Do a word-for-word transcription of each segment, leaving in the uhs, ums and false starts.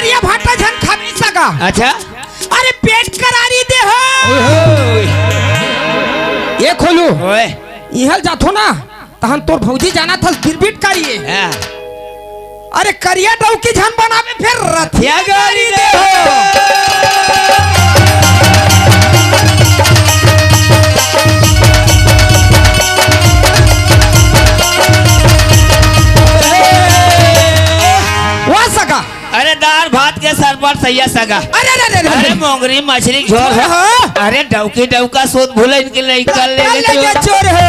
ये भाटा झन खाबे सगा। अच्छा। अरे पेट करारी दे हो। ओहो। ये खोलू। ओए। इहल जाथो ना, तहन तोर भौजी जाना थस बिरबिट करिए। हाँ। अरे करिया डौकी झन बनावे फेर रथिया गारी दे हो। वाह सगा। अरे दार भात के सरपट सैया सगा। अरे, अरे, अरे, अरे, अरे। मोंगरी मछरी के झोर हो। हाँ। अरे डौकी डौका सूत भूले इनके लिए कर ले कर ले ले चोर। चोर हो।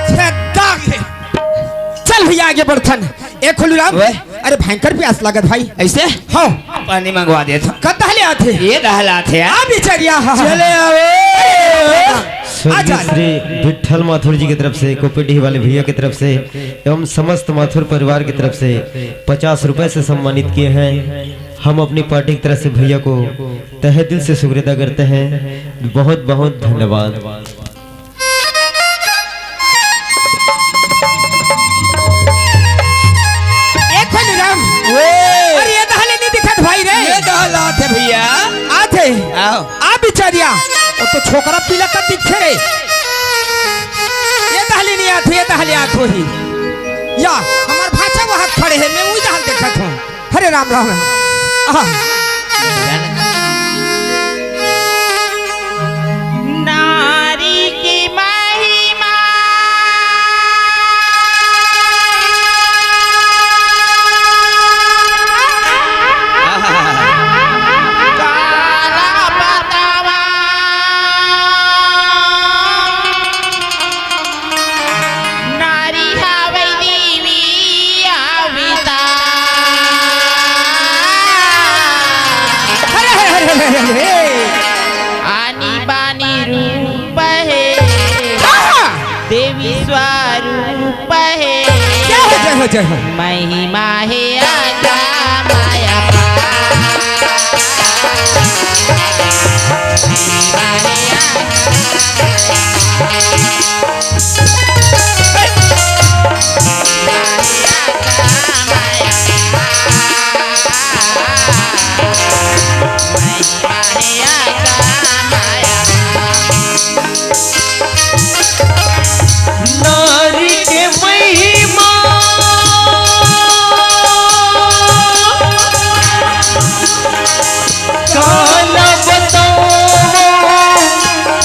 छेदा के। चल भैया आगे बढ़थन। ए खोलूराम, ओए। अरे भयंकर प्यास लागत भाई। ऐसे? हाँ। पानी मंगवा देत हँव। कतहले आथे? ये दहलात हे यार। आ बिचरिया हा। चले आवे। आ स्वर्गीय जा। श्री विठल माथुर जी की तरफ से, कोपीडीह वाले भैया की तरफ से एवं समस्त माथुर परिवार की तरफ से पचास रुपए से सम्मानित किए हैं। हम अपनी पार्टी की तरफ से भैया को तहे दिल से शुक्रिया अदा करते हैं। बहुत बहुत धन्यवाद। ए खोलूराम। ओए। अरे ये दहले नहीं दिखत भाई रे। ये दहलात हे भैया। आथे। आओ। आ बिचरिया। वो तो छोकरा पीला का दिखे रे। ये दहले नहीं आथे, ये दहले आथे ही। या, हमार भाचा वहाँ खड़े हे, मैं उही दहल देखत हँव। हरे राम राम। आहा। नारी की महिमा काला बतावा। नारी हावै देवी अवतार। हरे, हरे, हरे, हरे, हरे। आनी बानी रूप हे। हाँ। देवी स्वरूप हे। जय हो, जय हो, जय हो। महिमा हे अगम अपार। नारी के महिमा काला बतावँव,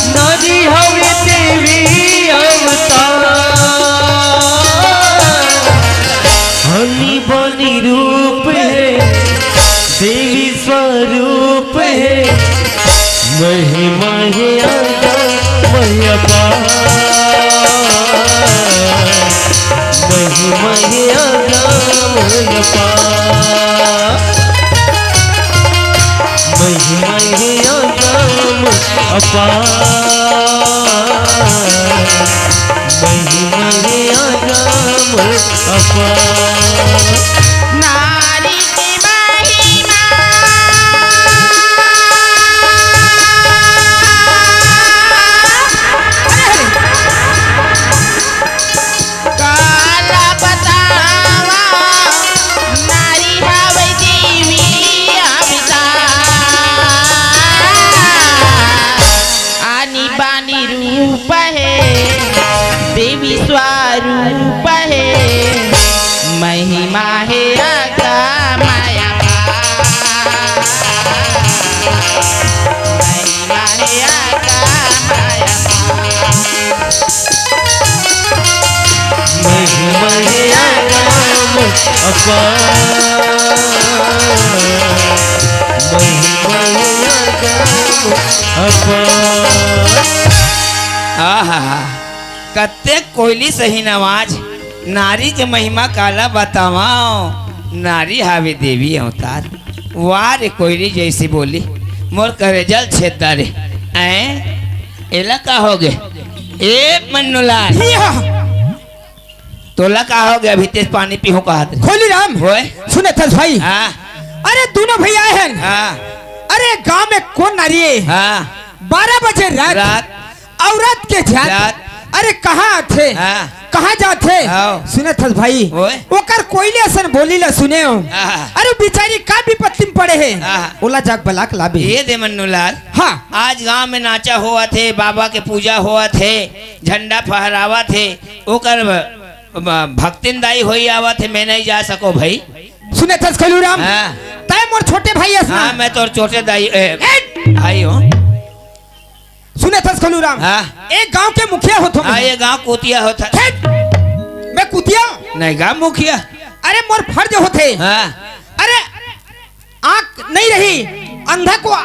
नारी हवे देवी अवतार। आनी बानी रूप हे, देवी स्वरूप हे, महिमा हे अगम अपार। महिमा हे अगम अपार। महिमा हे अगम अपार। महिमा हे अगम अपार। नारी के महिमा। काला बतावँव, नारी हवै देवी अवतार। आनी बानी रूप हे, देवी स्वरूप हे, महिमा हे अगम अपार। महिमा हे अगम अपार। महिमा हे अगम अपार। महिमा हे अगम अपार। आहा, कतेक कोयली सही आवाज। नारी के महिमा काला बतावँव, नारी हावे देवी अवतार। वाह रे कोयली जैसी बोली, मोर करेजा ल छेद डारे। ऐं? एला का होगे? ए मन्नूलाल, या। तोला का होगे? अभी तें पानी पीहूँ कहत रहे। खोलीराम, ओए। सुनत हस भाई? हाँ। अरे दूनों भैया आए हन। हाँ। अरे गाँव में कोन नारी हे? हाँ। बारह बजे रात। रात। औरत के जात। जात। अरे कहाँ आथे? हाँ। कहाँ जाथे? हाँ। सुनत हस भाई? ओए। ओकर कोई ले असन बोली ला सुने हो। हाँ। अरे बिचारी का विपत्ति में पड़े हे। हाँ। ओला जाके बलाके लाबे। ये दे मन्नू लाल। हाँ। आज गांव में नाचा होवत हे, बाबा के पूजा होवत हे, झंडा फहरावत हे, ओकर ब-, ब-, भक्तिन दाई होई आवत हे, मैं नहीं जा सको भाई। सुनत हस खोलू राम? हाँ। तय मोर छोटे भाई हस ना? हाँ, मैं तोर छोटे दाई, ए, ए! भाई हूँ। सुनत हस खोलू राम? हाँ। एक गांव के मुखिया होथो हाँ, मैं। ये गांव कुतिया होता। खेत! मैं कुतिया? नहीं, गांव मुखिया। अरे मोर फर्ज होथे। हाँ। अरे आंख नहीं रही, अंधा को आ,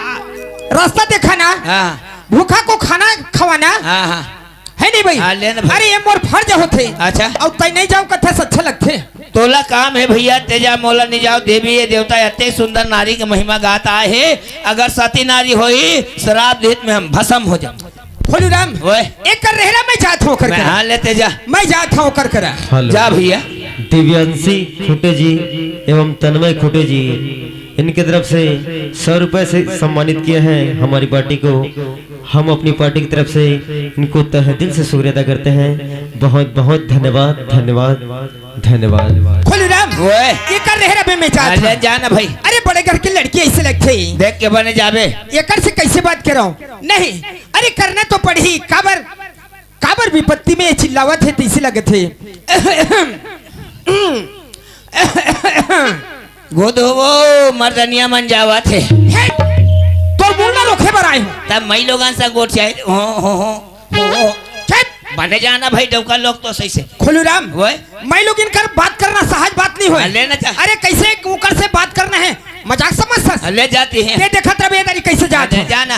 रास्ता दिखाना, हाँ। भूखा को खाना खवाना, हाँ, हाँ। है नहीं भाई? हाँ, ले ना भाई। अरे ये मोर फर्ज होथे। अच्छा। अउ तय नहीं जाओ कथे से अच्छा लगथे। तोला काम हे भैया, तेजा मोला निजाव देवी ये देवता, अते सुंदर नारी के महिमा गात आए हे। अगर सती नारी होई, श्राप देत में हम भस्म हो जाओ। खोलू राम, ओए। एकर रेहरा मैं जात हूँ ओकर मैं करा। हाँ, ले तेजा। मैं जात हूँ ओकर करा। हेलो। जा भैया। दिव्यांशी खुटे जी एवं तन्मय खुटे जी, इनके तरफ से सौ रुपए से सम्मानित किए हैं हमारी पार्टी को। हम अपनी पार्टी की तरफ से इनको तहे दिल से शुक्रिया अदा करते हैं। बहुत बहुत धन्यवाद, धन्यवाद, धन्यवाद। खोलू राम, ओए। एकर रेहरा में मैं जात अरे हूँ। जा ना भाई। अरे बड़े घर के लड़की ऐसे लगथे। देख के बने जाबे। एकर से कैसे बात करो? नहीं, अरे करना तो पड़ही। काबर, काबर विपत्ति में चिल्लावत हे, तैसे लगत हे। गोदो वो मर्दनिया मन जावत हे। हे, तोर मुंह ला रोखे बर आए हो। तब मई लोगन से गोठ चाहे, हो, हो, हो, हो, हो। चुप। बने जाना भाई, डौका लोग तो सही से। खोलू राम, ओए। मई लोग इनकर बात करना सहज बात नहीं होय। ले ना जा। अरे कैसे ओकर से बात करना है, मजाक समझ सस? ले जाती है। ये देखत रहे दारी कैसे जात अरे है। जाना।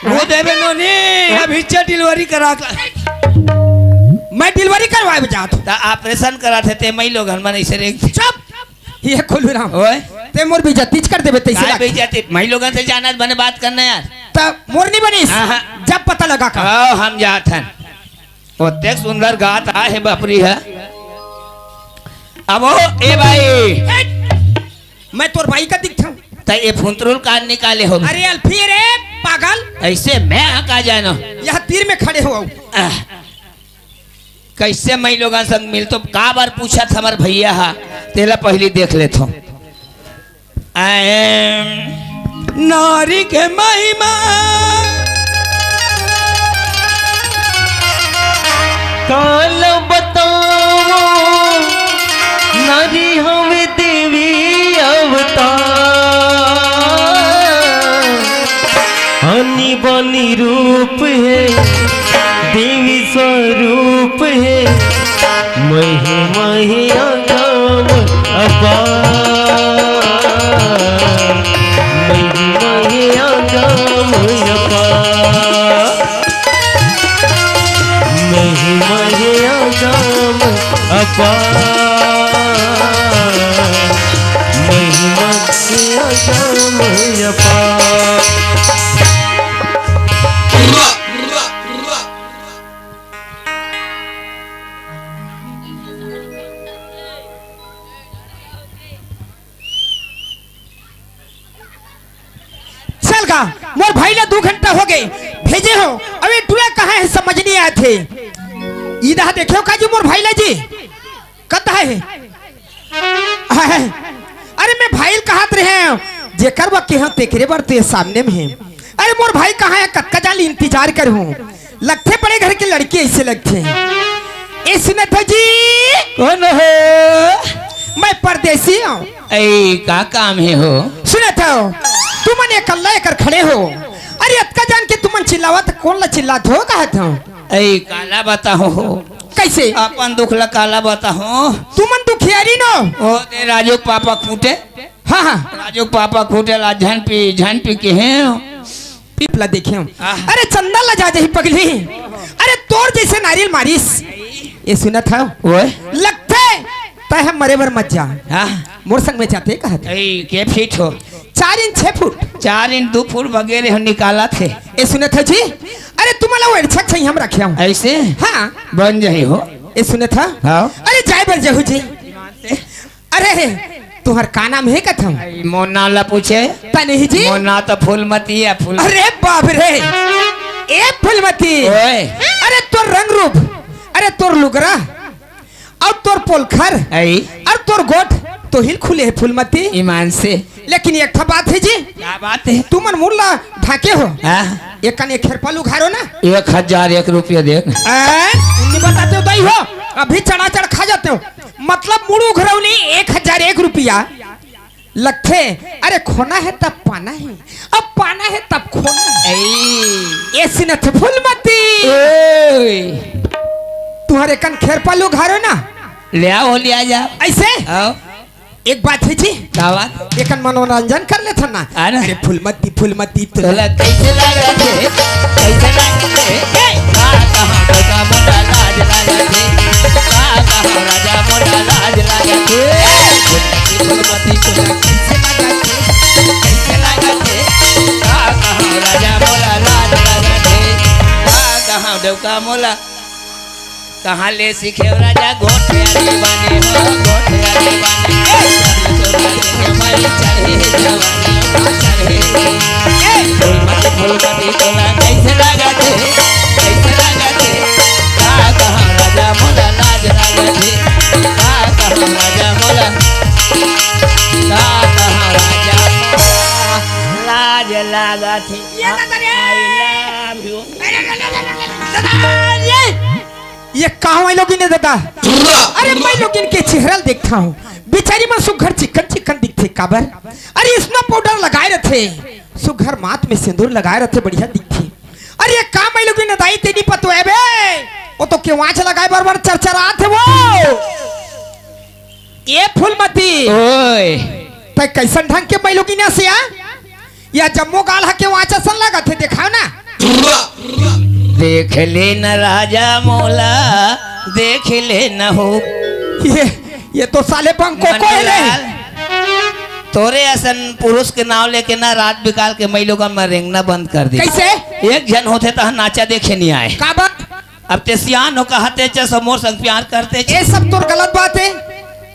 वो देवे नोनी, अभी चे डिलीवरी करा के। मैं डिलीवरी करवाए जात हूँ। ता ऑपरेशन करा थे, ते मई लोगन मन ऐसे रे। चुप। ये खोलू राम। ओए। ते मोर बेइज्जती कर देबे तैसे काय लाग। बेइज्जती? मई लोगन से जाना बने बात करना यार। तब मोर नहीं बनिस। हाँ, हाँ। जब पता लगा का। आओ हम जात हन। ओतेक सुंदर गात आहे बापरी है। अब ओ, ए भाई। मैं तोर भाई का दिखता हूँ। त ए फुंतरुल कान निकाले हो। अरे अलफी रे पागल। ऐसे मैं हाँ का जानो। यह तीर में खड़े हो। आह, कैसे मई लोगन संग मिल तो का बार पूछत हमर भैया हा, तेला पहली देख लेथो। आए नारी के महिमा काल बताओ, नारी हवे देवी अवतार। आनी बानी रूप हे, देवी स्वरूप हे, महिमा हे अगम अपार। महिमा हे अगम अपार। महिमा हे अगम अपार। महिमा हे अगम अपार। चल गा, मोर भाई ला दू घंटा हो गए, भेजे हो, अबे टुरा कहाँ है, समझ नहीं आत हे। इधर देखियो का जी, मोर भाई ला जी, कत है? अरे मैं भाई ल कहत रहे, जेकर बर केहे हो तेकरे बर तो ये सामने में हे। अरे मोर भाई कहाँ है, कतका जान ले इंतजार करहूँ। लगथे बड़े घर के लड़की ऐसे लगथे। ए सुनत हो जी? कौन हो? मैं परदेसी हूँ। ए, का काम हे हो? सुनत हो, तुमन एकल्ला एकर खड़े हो। अरे अतका जान के तुमन चिल्लावत, कौन ला चिल्लात हो कहत हो? ए, काला बताओ हो। कैसे? अपन दुख ला काला बताओ। तुमन दुखियारी नो। ओ, ते राजू के पापा खूंटे। हाँ, हाँ। राजू के पापा खूंटे ला झन पी, झन पी के हैं। पीपला देखे हो। आह। अरे चंदा ला जा जही पगली। अरे तोर जैसे नारियल मारिस। ये सुनत हो? ओए। लगथे, तय हम मरे बर मत जा। आह। मोर संग में जाते कहत। ए, के फीट हो? चार इंच छह फुट। चार इंच दू फुट वगैरह हो निकालत हे। ये सुनत हो जी? अरे तुमला वो एड़छक छै हम रखे हो। ऐसे? हाँ। बन जाही हो। ये सुनत हो? हाँ। अरे जाए बर जहू जी। अरे, तुहर का नाम हे कथम? मोर नाम ला पूछे? तनही जी? मोर नाम तो फूलमती है, फूल। अरे बाप रे, ओए। अरे तोर रंग रूप, अरे तोर लुगरा, अउ तोर पोलखर, आई। अउ तोर गोठ तो हिल खुले हे फूलमती। ईमान से। लेकिन एक ठा बात हे जी। का बात हे? तुमन मुड़ ला ढाके हो। हाँ। एक कन एक खेरपा ल उघारो ना। एक हजार एक रुपया दे। ए, उन्नी बताते हो दाई हो, अभी चढ़ा चढ़ खा जाते हो। मतलब मुड़ उघरौली एक हजार एक रुपया लगथे। अरे खोना हे तब पाना हे, अब पाना हे तब खोना हे। ए। ए सिनथ फूलमती। ओए। तुहर एक कन खेरपा ल उघारो ना। ले आओ, ले आ जा। ऐसे? आओ। एक बात हे जी। का बात? एक कन मनोरंजन कर लेथन ना। हाँ ना। अरे फूलमती, फूलमती, तोला तोला कैसे लागत हे? कैसे लागत हे? ए! का कहाँ बता मोला लाज लागत हे? का कहाँ राजा मोला लाज लागत हे? फूलमती, फूलमती, तोला कैसे लागत हे? कैसे लागत हे? का कहाँ राजा मोला लाज लागत हे? का कहाँ डौका मोला कहाँ ले सीखे राजा गोठियारी बानी हो, गोठियारी बानी। ए, चढ़ी चढ़ी के भाई चढ़ी जवानी हो, चढ़ी। ए, फूलमती, फूलमती तोला कैसे लागत हे, कैसे लागत हे? का कहाँ राजा मोला लाज लागत हे? का कहाँ राजा मोला, का कहाँ राजा मोला लाज लागत हे? ये ना करे। I love you। ये कहाँ माईलोगिन हे दादा? अरे माईलोगिन के चेहरा ल देखथंव, बेचारी मन सुघर चिक्कन चिक्कन दिखथे। काबर? अरे स्नो पाउडर लगाए रथे, सुघर माथ में सिंदूर लगाए रथे, बढ़िया दिखथे। अरे ये का माईलोगिन हे दाई तेनी पतोय बे? वो तो केवाच लगाए बर बर चरचरात हे वो। ए फूलमती। ओए। तैं कइसन ढंग के माईलोगिन हस या? या जम्मो गाल ह केवाच असन लागत हे, देखाव ना। देख ले न राजा मोला, देख ले न हो। ये, ये तो साले बंको कोई नहीं। नंदलाल, तोरे असन पुरुष के नाव लेके ना रात बिकाल के माईलोगन म रेंगना बंद कर दे। कइसे? एक झन होथे त नाचा देखे नहीं आए। काबर? अब तैं सियान हो, कहत हे च सब मोर संग प्यार करत हे च। ये सब तोर गलत बात हे।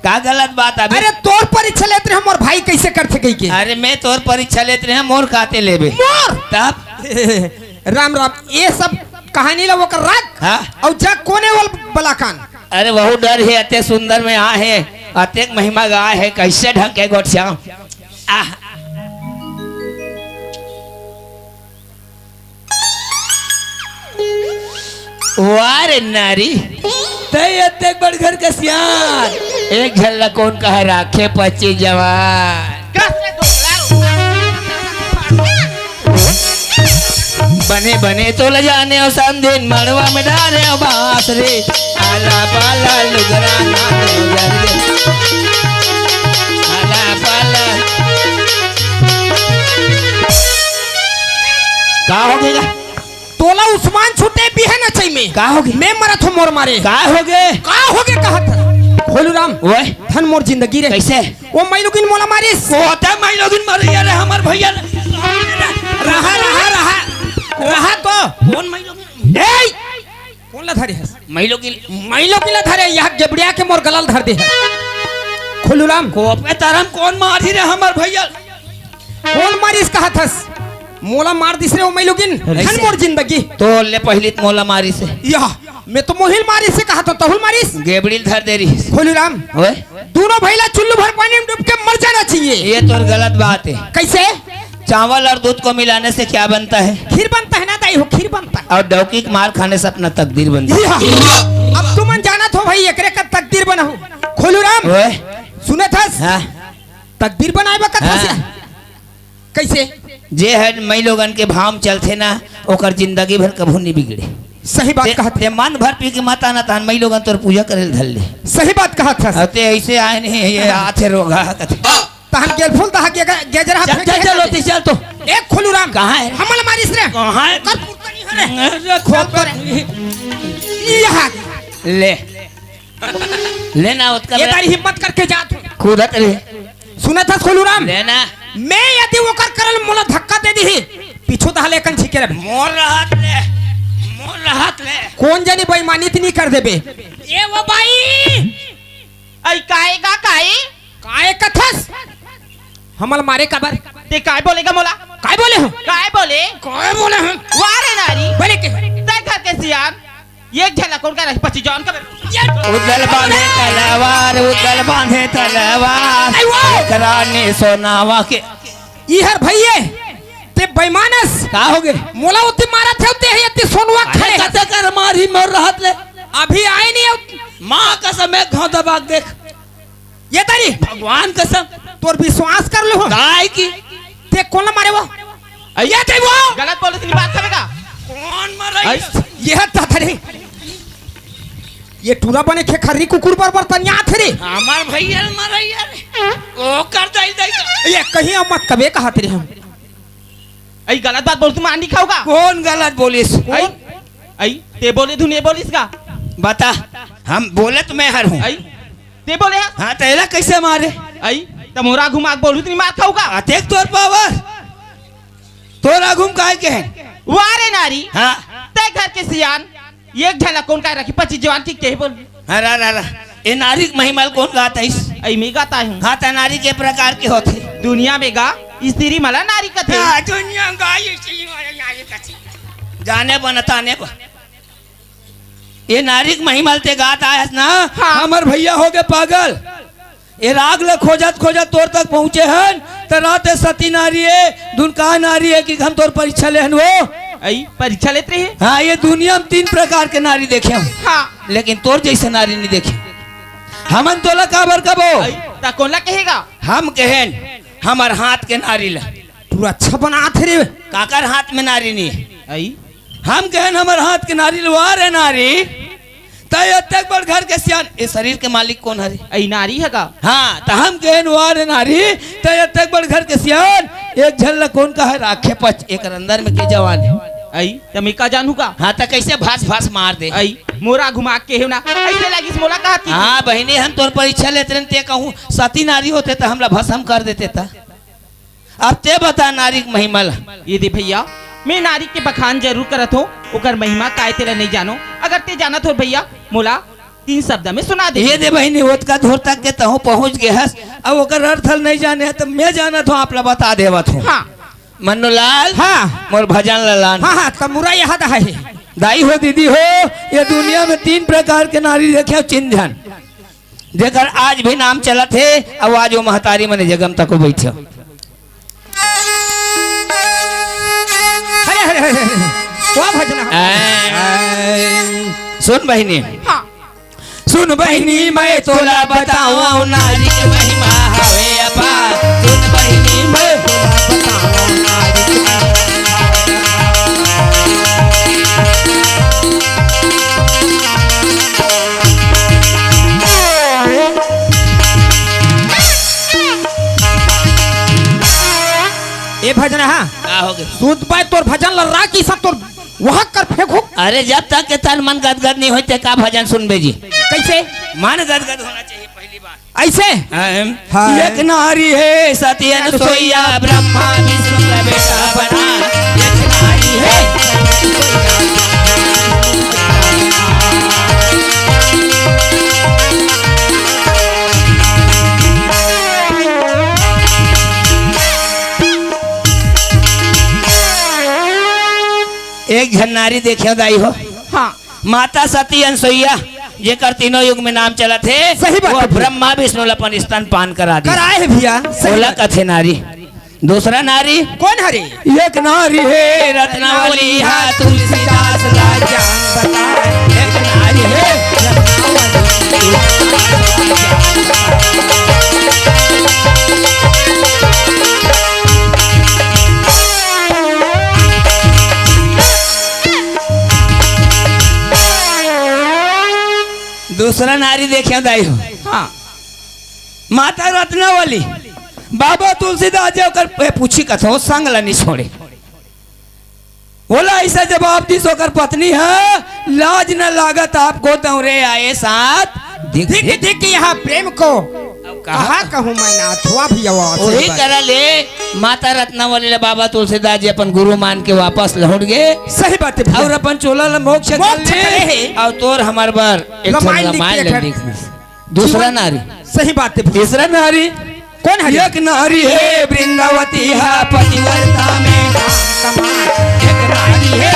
का गलत बात अबे? अरे तोर परीक्षा लेत रहेंव मोर भाई कइसे करथे कहिके। अरे मैं तोर परीक्षा लेत रहेंव, मोर काते लेबे। मोर? तब? राम राम, ये सब कहानी ला ओकर रख। हाँ? अउ जा कोने वाल बलाकान। अरे वहू डर हे, अतेक सुंदर में आए हे, अतेक महिमा गाय हे, कइसे ढंग के गोठियाव। आह। वाह रे नारी, तैं अतेक बड़ घर के सियान, एक झन ला कोन कहे राखे पच्चीस जवान। बने बने तोला जानेंव, समधिन मड़वा में डारेंव बांस रे। आला पाला लुगरा नाम जल्दी। आला पाला। का होगे गा? तोला उस्मान छूटे बिहे नचई में। का होगे? मैं मरत हों मोर मारे। का होगे? का होगे कहत हस? खोलू राम। ओए। धन मोर जिंदगी रे। कइसे? वो माईलोगिन मोला मारिस। वो होता माईलोगिन मर गया रे हमर भैया रे। रहा, रहा, रहा। रहा तो। कोन माईलोगिन? ए! कोन ला धरे हस? माईलोगिन। माईलोगिन ला धरे, ये गेबड़िया के मोर गला ल धर दे हे। खोलू राम। कोपे तरम कोन मारी रे हमर भैया? कोन मारिस कहत हस? मोला मार दिस रे ओ माईलोगिन। अइसे? धन मोर जिंदगी। तोर ले पहिली त मोला मारिस हे। या, मैं तो मोहिल मारिस हे कहत हों, तहुल मारिस? गेबड़ी ल धर दे रिहिस। खोलू राम। ओए? दूनों भाई ला चुल्लू भर पानी में डूब के मर जाना चाहिए। ये तोर गलत बात हे। कइसे? चावल और दूध को मिलाने से क्या बनता है? खीर बनता है ना दाई हो, खीर बनता है। और डौकी के मार खाने से अपना तकदीर बनता है। या, अब तुमन जानत हो भाई, एकरे का तकदीर बनाहूं। खोलू राम, ओए? सुनत हस? हाँ। तकदीर बनाए बा कथा से। हाँ। कइसे? जे ह माईलोगन के भाव म चलथे ना, ओकर जिंदगी भर कभू नइ बिगड़े। सही बात ते, कहत। ते मन भर पी के मत आना, तहन माईलोगन तोर पूजा करे ल धर ले। सही बात कहत हस। अउ ते अइसे आए नहीं, ये आथे रोगा कथे। तहन गेलफूल दहा के गे-, गेजरा चल, फेंक चल, के चल, चल। ओती चल तो। ए खोलू राम। कहाँ हे? हमन मारिस रे। कहाँ हे? कर पुरता नहीं हरे। अरे, खोल तो रे। ये हाथ। ले। लेना ओतका ये ले। तारी हिम्मत करके जात हूँ। कूदत रे। सुनत हस खोलू राम? लेना। मैं यदि ओकर करल मोला धक्का दे दिही, पीछू तहा ले कन छिके रे। मोर रहत ले, मोर रहत ले। कोन जनी बेईमानी त नहीं कर देबे। ए वो बाई। अई काएगा काई? काय कथस? हमल मारे काबर? ते काय बोलेगा मोला? काय बोले हो? काय बोले? काय बोले हो? वाह रे नारी। बोले के? ते यार, एक झलक उनका रही पच्चीस जवान का। उदल बांधे तलवार, उदल बांधे तलवार। नहीं वो। एक रानी सोनावा के। इहर भइये, ते बेईमानस। का हो गे? मोला उती मारत हे, ते हे, ते सोनवा अरे खड़े। कते कर मारी मोर रहत ले। अभी आए नहीं हो। माँ कसम, एक घाव दबा के देख। ये तारी। भगवान कसम। तोर विश्वास कर लो। काय की? ते कोन ला मारे वो? अई। ये ते वो। गलत बोले तेरी बात करेगा। कौन मारा आई। ये? ये हत्ता था रे। ये टूरा बने खेखरी कुकुर बर बर तनिया थे रे। हमार भैया मारा यार। ओ कर दई दई। ये कहीं अब मत कबे कहा तेरे हम। अई गलत बात बोल, तुम आंधी खाओगा। कौन गलत बोलिस? अई, अई, ते बोले तू नहीं बोलिस का? बता, हम बोले तो मैं हर हूँ। अई, ते बोले है? हाँ, तेला कैसे मारे? अई, त मोरा घुमा के बोलू, तुम मार खाओगा। आ, देख तोर पावर। तोरा घुम काय के है? वारे नारी। हाँ। ते घर के सियान, एक झलक कौन काय रखी, पच्चीस जवान की के बोल। हरा, हरा, हरा। ए नारी के महिमा ल कोन गात आइस? अई मैं गाता हूँ। हाँ, त नारी के प्रकार के होथे? दुनिया में गा, स्त्री मला नारी कथे। हाँ, दुनिया में गा, स्त्री मला नारी कथे। जाने बन, ताने बन। ए नारी के महिमा ल ते गात आयस ना, हाँ। हमर भैया हो गे पागल। ए राग ल खोजत खोजत तोर तक पहुँचे हन, त रात ए सती नारी ए, दुनका नारी ए कि हम तोर परीक्षा लेहन वो। अई, परीक्षा लेत रहे? हाँ, ये दुनिया में तीन प्रकार के नारी देखे हूँ। हाँ। लेकिन तोर जैसे नारी नहीं देखे। हमन तोला काबर कबो? अई, ता कोन ला कहेगा? हम कहेन, हमर हाथ के नारी ला। तू अच्छा बनात हे रे। काकर हाथ में नारी नहीं? अई। हम कहेन, हमर हाथ के नारी ला, वारे नारी। तय अतेक बड़ घर के सियान, ए शरीर के मालिक कोन हरे? अई नारी हे का? हाँ, त हम कहेन, वारे नारी, तय अतेक बड़ घर के सियान, एक झन ला कोन कहे राखे पच, एकर अंदर में के जवान हे? अई, त मैं का जानहूँ का? हाँ, त कैसे भास भास मार दे? अई, मोरा घुमा के हेव ना, ऐसे लागिस मोला कहा थी। हाँ, बहिनी, हम तोर परीक्षा लेत रहन, ते कहूँ, सती नारी होते त हमला भस्म कर देते त। अब ते बता नारी के महिमा ला। ये दे भैया, मैं नारी के बखान जरूर करत हूँ, ओकर महिमा काय तेला नहीं जानो। अगर ते जानत हो भैया, मोला तीन शब्द में सुना दे। ये दे बहिनी, ओतका दूर तक के तहूँ पहुँच गे हस, अब ओकर अर्थ ल नहीं जाने ह, त मैं जानत हूँ, आप ला बता देवत हूँ। हाँ। मन्नूलाल, हाँ। मोर भजन ला लान। हाँ, हाँ, त मोरा याद आहे। दाई हो, दीदी हो, ये दुनिया में तीन प्रकार के नारी देखे हो, चिन्ह झन। जेकर आज भी नाम चलत हे, अउ आज वो महतारी मने जगम तको बइठे। हरे, हरे, हरे, हरे। वाह भजना। ऐ, सुन बहिनी। हाँ। सुन बहिनी, मैं तोला बतावं नारी के महिमा हवे अपार। सुन बहिनी, मैं तोला बतावं नारी के महिमा। ए भजना, हाँ। का हो गे? सुत पाए तोर भजन ल राखी सब तोर वहाँ कर फेंकू। अरे, जब तक के तन मन गदगद नहीं होय, ते का भजन सुनबे जी? कैसे? मन गदगद होना चाहिए पहली बात। ऐसे? हाँ। हाँ। एक नारी हे सती अनसुईया, ब्रह्मा विष्णु का बेटा बना। एक नारी हे। एक झन नारी देखे दाई हो। हाँ। माता सती अनसुईया, जेकर तीनों युग में नाम चलत हे, सही बात वो हे। ब्रह्मा विष्णु ल अपन स्तनपान करा दी। कराए हे भैया, सही ओला बात। कथे नारी। दूसरा नारी। कोन हरे? एक नारी हे रत्नावली, हा तुलसीदास ला जान बता। एक नारी हे रत्नावली। दूसरा नारी देखे दाई हो। हाँ। माता रत्नावली, बाबा तुलसीदास जी ओकर ए, पूछी कथो, संग ल नी छोड़े। ओला ऐसा जवाब दिस ओकर पत्नी ह, "लाज न लागत आपको दौरे आए साथ धिक, धिक, धिक।" धिक यहाँ प्रेम को अब कहा कहा कहूँ मैं नाथवा भी आवाज वही बा। करा ले माता रत्नावली ले बाबा तुलसीदास जी अपन गुरु मान के वापस लौट गए। सही बात हे भैया। और अपन चोला ल मोक्ष मोक्ष कर ले। करे हे। और तोर हमर बर एक ठन रामायण लिख रामायण के ल एक लिख दे। दूसरा जीवन नारी। सही बात हे भैया। तीसरा नारी। कोन हरे? एक नारी हे वृंदावती हा पतिव्रता में नाम कमाए। एक नारी हे।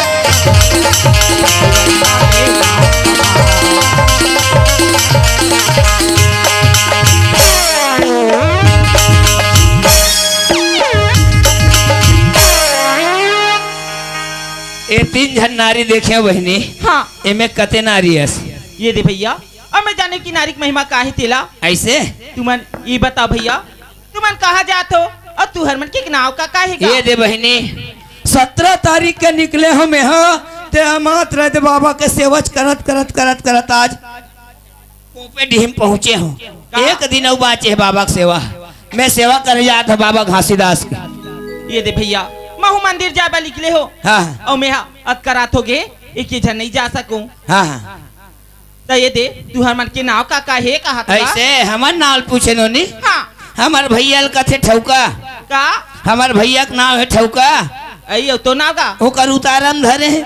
ए तीन झन नारी देखे हो बहिनी। हाँ। एमे कते नारी हस? ये दे भैया, अब मैं जाने कि नारी के महिमा का हे तेला। ऐसे? तुमन ये बताओ भैया, तुमन कहाँ जात हो और तुहर मन के नाव का का हे का? ये दे बहिनी, सत्रह तारीख के निकले हो मैं, हाँ, ते मात्र दे बाबा के सेवच करत, करत, करत, करत आज पोपे डीह म पहुँचे हो। का? एक दिन अउ बाँचे हे बाबा के सेवा। मैं सेवा करे जात हो बाबा घासीदास के। ये दे भैया, महू मंदिर जाए बर निकले हो। हाँ। अउ मैं हा अतकरात हो गे, एक झन नहीं जा सकूं। हाँ, हाँ। त ये दे, तुहर मन के नाव का का हे, कहा था? ऐसे हमर नाव ल पूछे नोनी? हाँ। हमर भैया ल कथे ठौका। का? हमर भैया के नाव हे ठौका। अई, अउ तो नाव का? ओकर उतारा म धरे हे।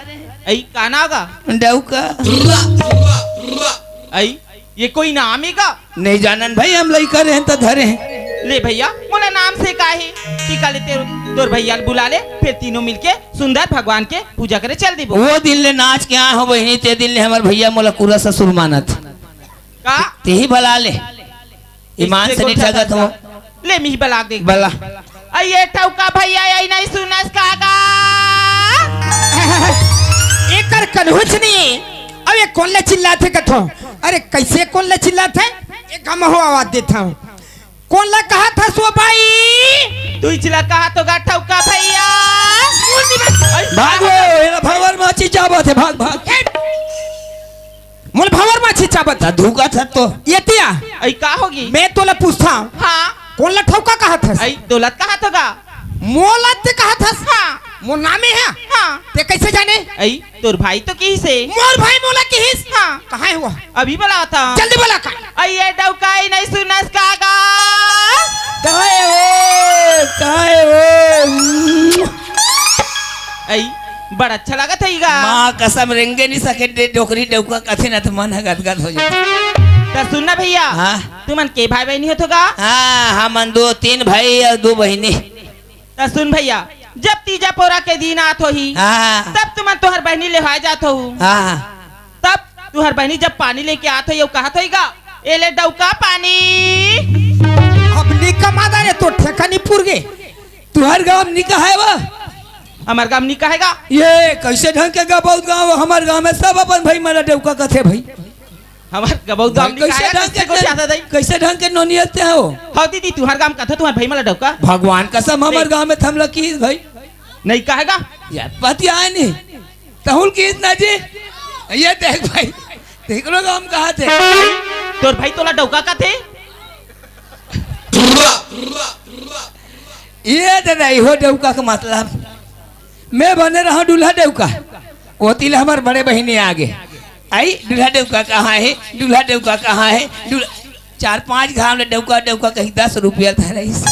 अई, का नाव का? डौका। अई, ये कोई नाम हे का? नहीं जानन भाई, हम लइका रहेन त धरे हें। ले भैया, मोला नाम से का हे? टीका ले तेर, तोर भैया ल बुला ले, फिर तीनों मिलके सुंदर भगवान के पूजा करे चल देबो। वो दिन ले नाच के आए हो बहिनी, ते दिन ले हमर भैया मोला पूरा ससुर मानत। का? तेही बला ले। ईमान से नहीं ठगत हो। ले, मिही बला दे। बला। अई ये ठौका भैया, अई नहीं सुनस का गा? एकर कनहुच नहीं। अब ये कोन ला चिल्लाथे कथो? अरे कैसे कोन ला चिल्लाथे? एक हम हो आवाज देत हंव। कोन ला कहत हस वो बाई? तू ही चिल्ला कहत हो गा ठौका भैया। भाग वो, एला भंवर माची चाबत हे, भाग, भाग। मोला भंवर माची चाबत। त धुकत हस तो। ये तिया। अई का होगे? मैं तोला पूछथंव। हाँ। कोन ला ठौका कहत हस? अई तोला कहत हो गा। मोला ते कहत हस? हाँ। मोर नामे हे? हाँ। ते कैसे जाने? अई तोर भाई तो किहिस हे। मोर भाई मोला किहिस? हाँ। कहाँ हे वो? अभी बलावत हंव। जल्दी बला का। अई ये डौका, अई नहीं सुनस का गा? कहाँ हे वो? कहाँ हे वो? अई, बड़ अच्छा लागत हे गा। माँ कसम, रेंगे नहीं सके दे, डोकरी डौका कथे न त मन ह गदगद हो जाथे। त सुन ना भैया, हाँ? तुमन के भाई बहिनी होथो गा? हाँ, हमन दो तीन भाई अउ दो बहिनी। त सुन भैया, जब तीजा पोरा के दिन आत होही, हाँ। तब तुमन तोहर बहिनी लेवाए जात होहू। हाँ। तब तुहर बहिनी जब पानी लेके आत होही, अउ कहत होही गा, "ए ले डौका पानी।" अब निकमा दा रे, तोर ठेका नहीं पुर गे। तुहर गांव म निका हे वो? हमर गांव म निका हे गा। ये कैसे ढंग के गबौत गांव, हमर गांव में सब अपन भाई मन ला डौका कथे भाई। हमर गबौत गांव म निका हे गा, कैसे ढंग के, कैसे ढंग के नोनियत हे वो? हव दीदी, तुहर गांव म कथे तुहर भाई मन ला डौका। भगवान कसम, हमर गांव में थमला किहिस भाई। नहीं कहे गा। ये पति आए नहीं। तहुल किहिस ना जी। ये देख भाई, तेकरो गांव म कहाथे। तोर भाई तोला डौका कथे? ये दे नहीं हो डौका के मतलब। मैं बने रहंव दूल्हा डौका। ओती ले हमर बड़े बहिनी आगे। अई, दूल्हा डौका कहाँ हे? दूल्हा डौका कहाँ हे? दूल्हा चार पांच घांव ले डौका, डौका कहिके दस रुपया धराइस।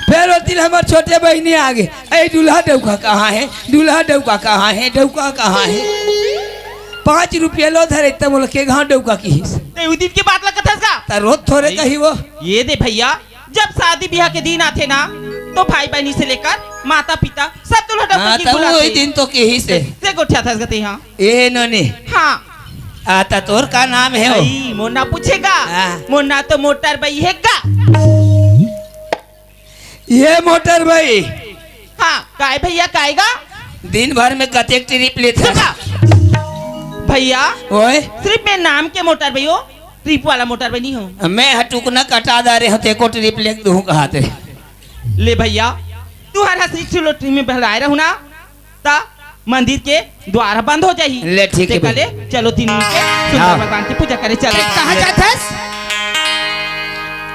फेर ओती ले हमर छोटे बहिनी आगे, "ए, दूल्हा डौका कहाँ हे? दूल्हा डौका कहाँ हे? डौका कहाँ हे?" पांच रुपया लो धरे, तब मोला के घांव डौका किहिस। ते उ दिन के बात ला कथस का? त रोज थोरे कही वो। ये दे भैया, जब शादी बिहा के दिन आथे ना, तो भाई बहिनी से लेकर माता पिता सब दूल्हा डौका हाँ, की त बुलाथे। वही दिन तो किहिस हे। से गोठियाथस गा ते हा। ए नोनी। हाँ। आ, त तोर का नाम हे हो? अई, मोर नाम पूछे गा? हाँ। मोर नाम तो मोटर बई हे गा। ये मोटर बई। हाँ, काय भैया, काय गा? दिन भर में कतेक ट्रिप लेथे? चुप रह। भैया, ओए? सिर्फ मैं नाम के मोटर बई हो, ट्रिप वाला मोटर बई नहीं हो। मैं ह टुकना कटा डारे हों, तेको ट्रिप लेके दूँ कहाथे। ले भैया, तुहर ह सिक्स लोटरी में बहलाए रहू ना, त मंदिर के द्वार ह बंद हो जाही। ले, ठीक हे तेकर ले, चलो तीन मिनट के सुंदर हाँ। भगवान की पूजा करे चल। कहाँ जात हस?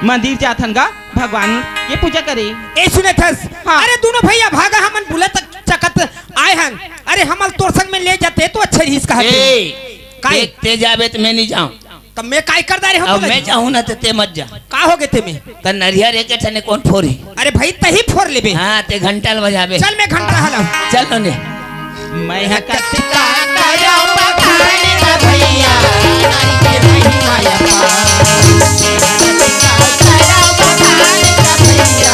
मंदिर जात हन गा, भगवान के पूजा करे। ए सुनत हस? हाँ। अरे दोनों भैया भागा, हमन बुला तक चकत आए हन। अरे हमन तोर संग में ले जाते तो अच्छा रहिस कहा ए, काय? ते, ते जाबे त मैं नहीं जाऊँ। त मैं काय कर डारे हों अब तोला? मैं जाहूँ ना त ते मत जा। का होगे ते में? त नरियर एके ठने कोन फोरही? अरे भाई, तही फोर लेबे। हाँ, ते घंटा ल बजाबे। चल, मैं घंटा हला। चल नोनी। मैं ह कतका करौं बखान गा भैया, नारी के महिमा अपार। कतका करौं बखान गा भैया।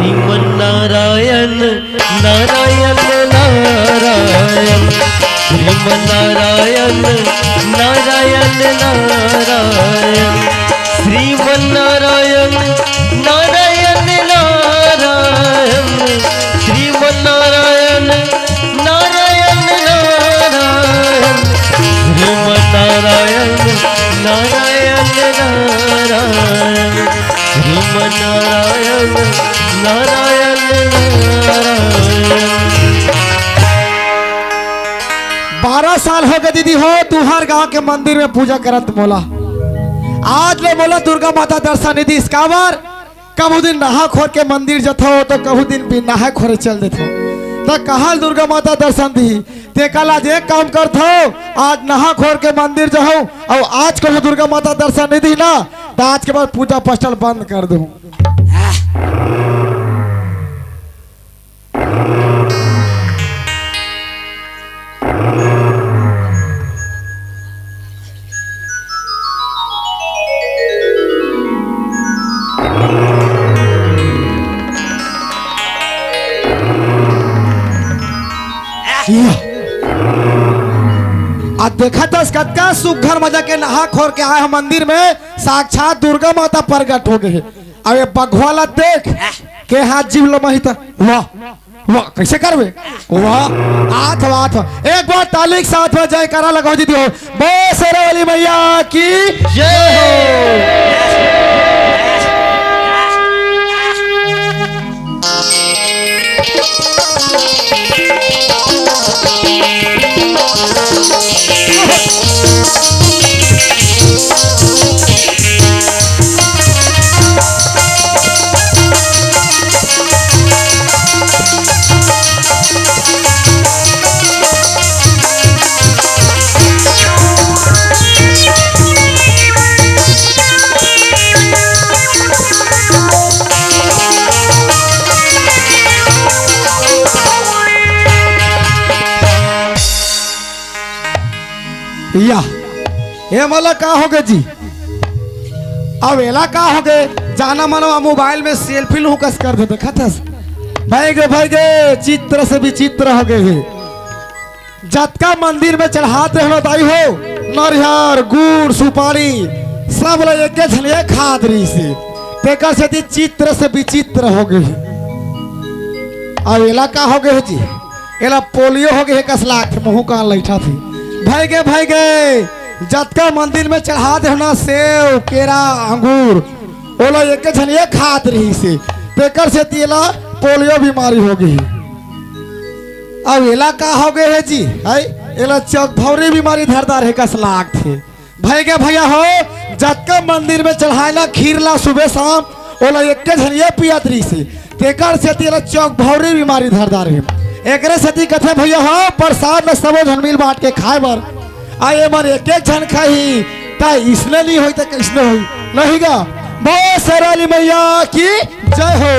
श्रीमन नारायण, नारायण, नारायण, श्रीमन नारायण, नारायण, नारायण, श्रीमन नारायण, नारायण, नारायण, श्रीमन नारायण, नारायण, नारायण, श्रीमन नारायण, नारायण, नारायण, श्रीमन नारायण, नारायण, नारायण। बारह साल हो गए दीदी हो, तुंहर गांव के मंदिर में पूजा करत मोला। आज ले मोला दुर्गा माता दर्शन नइ दिस। काबर? कभू दिन नहा खोर के मंदिर जथो, तो कभू दिन भी नहा खोरे चल देथो। त कहाँ दुर्गा माता दर्शन दी? तेकर ले आज एक काम करथो, आज नहा खोर के मंदिर जाहूं, अउ आज कहूं दुर्गा माता दर्शन नइ दी ना, त आज के बाद पूजा पाठ ल बंद कर दूं। आ देखत हस कतका सुग्घर मजा के नहा खोर के आए ह मंदिर में, साक्षात दुर्गा माता प्रगट हो गए हे। अब ये बघवा ला देख के हाथ जीव लमही त वाह, वाह, कैसे करबे? वाह, आथ, आथ। एक बार ताली के साथ में जयकारा लगाओ दीदी हो। बोल शेरा वाली मैया की जय हो। या, ए मोला का हो गए जी? अब एला का हो गए? जाना मनो मोबाइल में सेल्फी लूं कस कर दे, देखत हस? भाई गे, भाई गे, चित्र से विचित्र हो गए हे। जतका मंदिर में चढ़ात रहना दाई हो, नरियर, गुड़, सुपारी, सब ला एके झन एक खात रहिस हे। तेकर सेती चित्र से विचित्र हो गए हे। अब एला का हो गए हे जी? एला पोलियो हो गए हे कस लागथे, मुहूं कान लइठा थे। भाई गे, भाई गे, जतका मंदिर में चढ़ात रहना सेव, केरा, अंगूर, ओला एके झन एक खात रहिस हे। तेकर सेती एला पोलियो बीमारी हो गए हे। अब एला का हो गए हे जी? है? एला चौकभौरी बीमारी धरदार हे कस लागथे। भाई गे भैया हो, जतका मंदिर में चढ़ाए ला खीर ला सुबह शाम, ओला एके झन ये पियत रहिस हे। तेकर सेती एला चौकभौरी बीमारी धरदार हे। एकरे सेती कथे भैया हो, प्रसाद ला सबो झन मिल बांट के खाए बर। आ एमन एक एक झन खाही, त इसने नहीं होई त किसने होई? नहीं गा। बोल शेरा वाली मैया की जय हो।